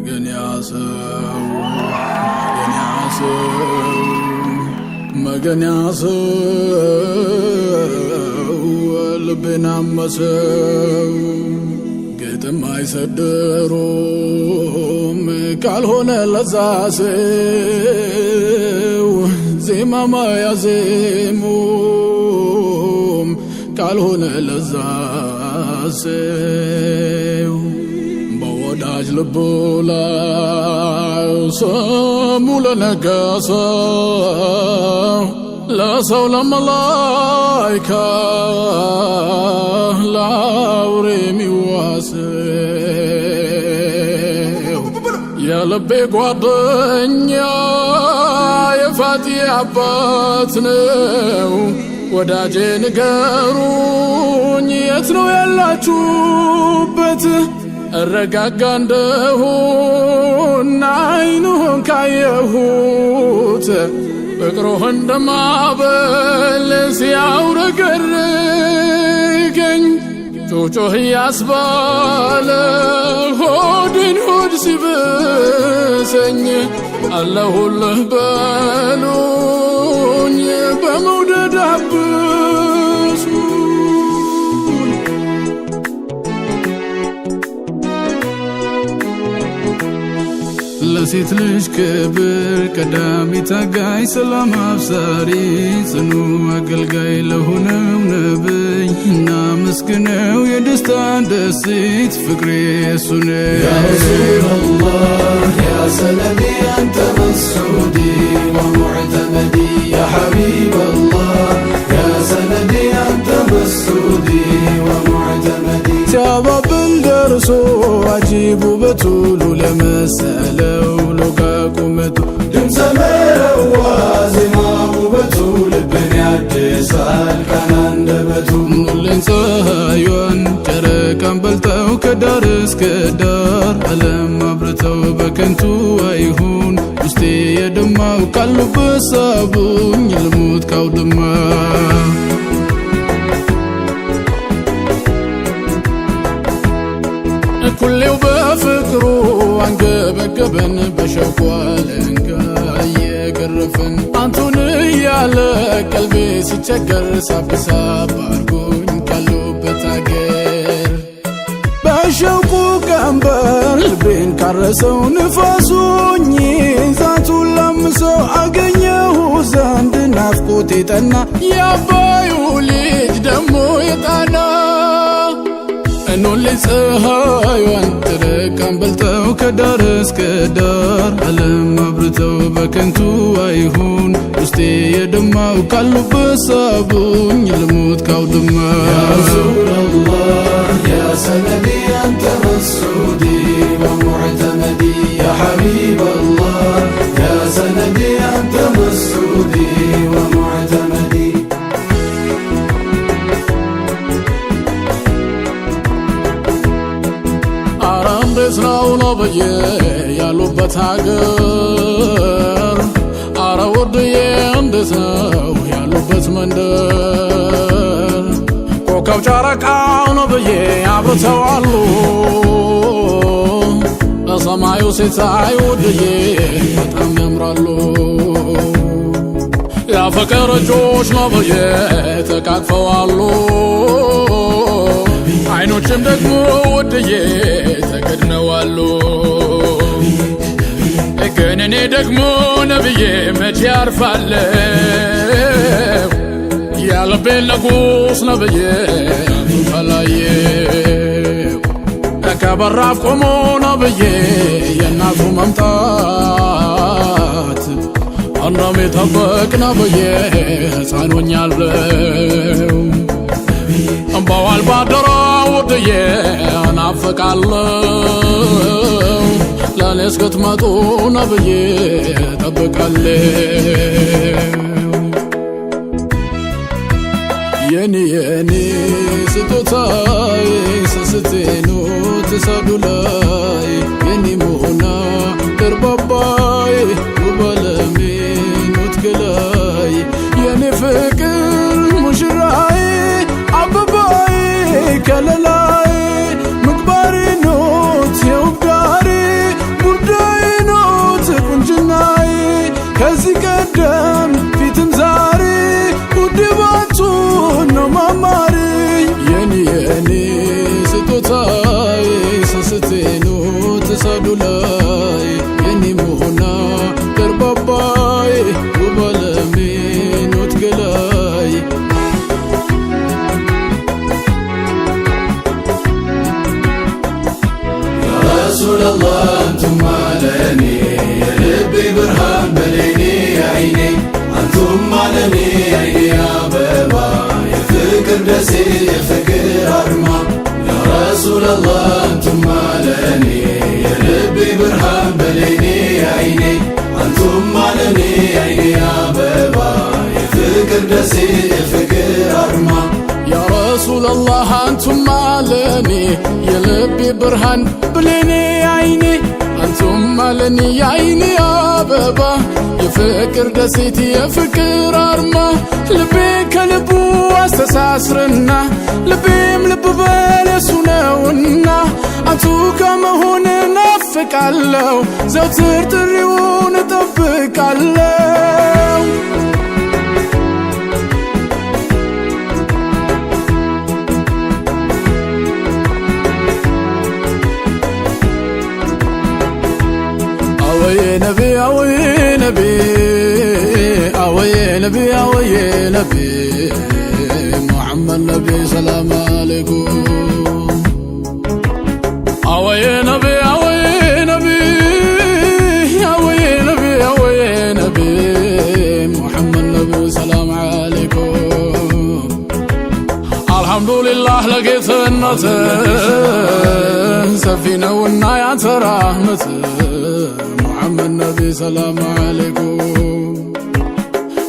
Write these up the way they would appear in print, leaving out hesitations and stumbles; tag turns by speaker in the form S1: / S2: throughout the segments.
S1: መገን ያሰው መገን ያሰው መገን ያሰው ልቤን አመሰው ግጥም አይሰድሩም ካልሆነ ለዛ ሰው ዜማ ማያዜሙም ካልሆነ ለዛ ሰው በወዳጅ ልቡ ላይ ስሙ ለነገሰው ለሰው ለመላይካ ለአውሬ የሚዋሰው የልቤ ጓደኛ የፋቲ አባት ነው። ወዳጄ ንገሩኝ የት ነው ያላችሁበት? እረጋጋ እንደሆን አይኑን ካየሁት ፍቅሩህ እንደማበል ሲያውረገርገኝ ጩጩህ እያስባለ ሆድን ሆድ ሲብሰኝ አለሁልህ በሉኝ በመውደድ አብሱኝ። ለሴት ልጅ ክብር ቀዳሚ ታጋይ ሰላም አብሳሪ ጽኑ አገልጋይ ለሆነው ነብይ እናመስግነው የደስታን ደሴት ፍቅሬ እሱ ነው።
S2: يا رسول الله يا سندي أنت مسعودي ومعتمدي يا حبيب الله يا سندي أنت مسعودي ومعتمدي
S1: ሲያባብል ደርሶ አጂቡ በቱሉ ለመሰለው ሎጋ ቁመቱ
S2: ድምፀ መረዋ ዜማ ውበቱ ልብን ያድሳል ቃና አንደበቱ
S1: ሙልን ፀሐዩን ጨረቃን በልተው ከዳር እስከ ዳር ዓለም አብርተው በከንቱ አይሁን ውስጤ የደማው ካሉበት ሳቡኝ ልሙት ካውድማ ኩሌው በፍቅሩ አንገበገበን በሸውቋ አለንጋ እየገረፈን አንቱን እያለ ቀልቤ ሲቸገር ሳብሳብ አርጎኝ ካሉበት አገር በሸውቁ ቀንበር ልቤን ካረሰው ንፋሱኝ ዛቱን ላምሰው አገኘሁ ዘንድ ናፍቆቴ ጠና የአባዩ ልጅ ደሞ የጣና እኖልኝ ፀሐይዋን ጨረቃን በልተው ከዳር እስከ ዳር ዓለም አብርተው በከንቱ አይሁን ውስጤ የደማው ካሉበት ሳቡኝ ልሙት ካውድማ
S2: يا رسول الله يا سندي أنت مسعودي ومعتمدي يا حبيب الله يا سندي أنت مسعودي ومعتمدي
S1: አረ እንዴት ነው ነብዬ ያሉበት አገር? አረ ውድዬ እንዴት ነው ያሉበት መንደር? ኮከብ ጨረቃው ነብዬ አብርተዋሉ በሰማዩ ሲታይ ውድዬ በጣም ያምራሉ። የፍቅር እጆች ነብዬ ተቃቅፈዋሉ አይኖችም ደግሞ ውድዬ ተከድነዋሉ። ግን እኔ ደግሞ ነብዬ መቼ አርፋለሁ? የልቤን ንጉሥ ነብዬ ከላየው ከበራፍ ቆሞ ነብዬ የእናቱ መምጣት እንደሚጠብቅ ነብዬ ሕፃን ሆኛለሁ። እምባዋል ባደረ ውድዬ እናፍቃለሁ ለእኔ እስክትመጡ ነብዬ እጠብቃለሁ። የኔ የኔ ስጦታዬ ስስቴ ኖት ሳዱ ላይ የኔ መሆና ቅርባባዬ ውባለሜ ኖት ገላይ የኔ ፍቅር ሙሽራዬ አበባዬ ከለላዬ ምግባሬ ኖት የውብ ዳሬ ቡርዳ እሳዱ ላይ የኔ መሆና ደርባባይ ውብ አለሜ ኖት ገላይ።
S2: يا رسول الله አንቱማ ለኔ የልቤ ብርሃን በሌኔ አይኔ፣ አንቱማ ለኔ አይኔ አበባ የፍቅር ደሴት የፍቅር አርማ። يا رسول الله አንቱማ ለኔ የልቤ ብርሃን በሌኔ አይኔ፣ አንቱማ ለኔ አይኔ አበባ የፍቅር ደሴት የፍቅር አርማ።
S1: يا رسول الله አንቱማ ለኔ የልቤ ብርሃን ብሌኔ አይኔ፣ አንቱማ ለኔ የአይኔ አበባ የፍቅር ደሴት የፍቅር አርማ። ልቤ ከልቡ አስተሳስርና ልቤም ልብ በለሱ ነውና አንቱ ከመሆን ናፍቃለሁ፣ ዘውትር ጥሪውን እጠብቃለሁ። አወዬ ነቢ፣ አወዬ ነቢ፣ አወዬ ነቢ፣ አወዬ ነቢ ሙሐመድ ነቢ ሰላም አለይኩም። አወዬ ነቢ፣ አወዬ ነቢ፣ አወዬ ነቢ፣ አወዬ ነቢ ሙሐመድ ነቢ ሰላም አለይኩም። አልሐምዱሊላህ ለጌትነት ሰፊ ነውና ያንተ ራህመት ሙሐመድ ነቢ ሰላም አለይኩም።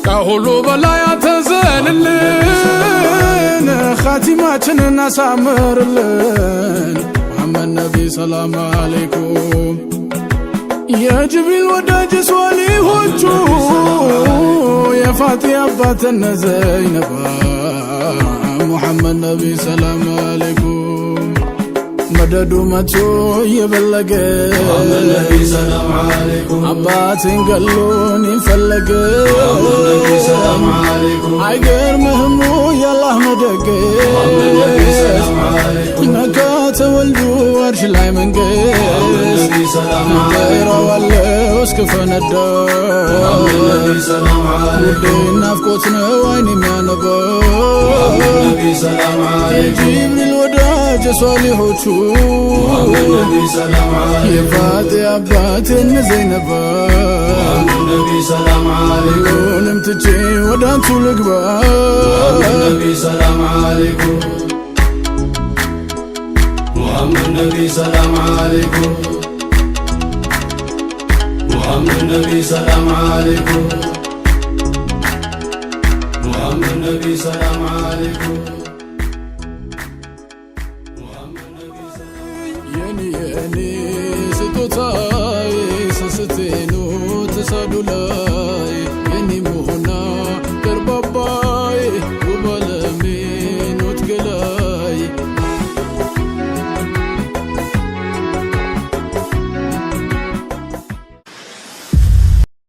S1: ከሁሉ በላይ አተዘንልን፣ ኻቲማችንን አሳምርልን ሙሐመድ ነቢ ሰላም አለይኩም። የጅብሪል ወዳጅ ሷሊሆቹ የፋቲ አባት እነ ዘይነባ ሙሐመድ ነቢ ሰላም አለይኩም። መደዱ መቶ እየበለገ
S2: ሙሐመድ ነቢ ሰላም ዓለይኩም።
S1: አባቴን ገሎን ይፈለገ።
S2: ሙሐመድ ነቢ ሰላም ዓለይኩም።
S1: አይገርምህም የአላህ መደገፍ?
S2: ሙሐመድ ነቢ ሰላም ዓለይኩም።
S1: ነካ ተወልዶ አርሽ ላይ መንገስ።
S2: ሙሐመድ ነቢ ሰላም ዓለይኩም።
S1: እጠራዋለሁ እስክፈነዳ።
S2: ሙሐመድ ነቢ ሰላም
S1: ውዴ
S2: ዓለይኩም።
S1: ናፍቆት ነው አይን የሚያነባው።
S2: ሙሐመድ ነቢ ሰላም ዓለይኩም።
S1: የጅብሪል ወዳጅ ሷሊሆቹ
S2: ሙሐመድ ነቢ ሰላም ዓለይኩም።
S1: የፋጤ አባት እነ ዘይነባ።
S2: ሙሐመድ ነቢ ሰላም ዓለይኩም።
S1: ሁሉንም ትቼ ወደ አንቱ ልግባ።
S2: ሙሐመድ ነቢ ሰላም ዓለይኩም። ሙሐመድ ነቢ ሰላም ዓለይኩም። ሙሐመድ ነቢ ሰላም ዓለይኩም። ሙሐመድ ነቢ ሰላም ዓለይኩም።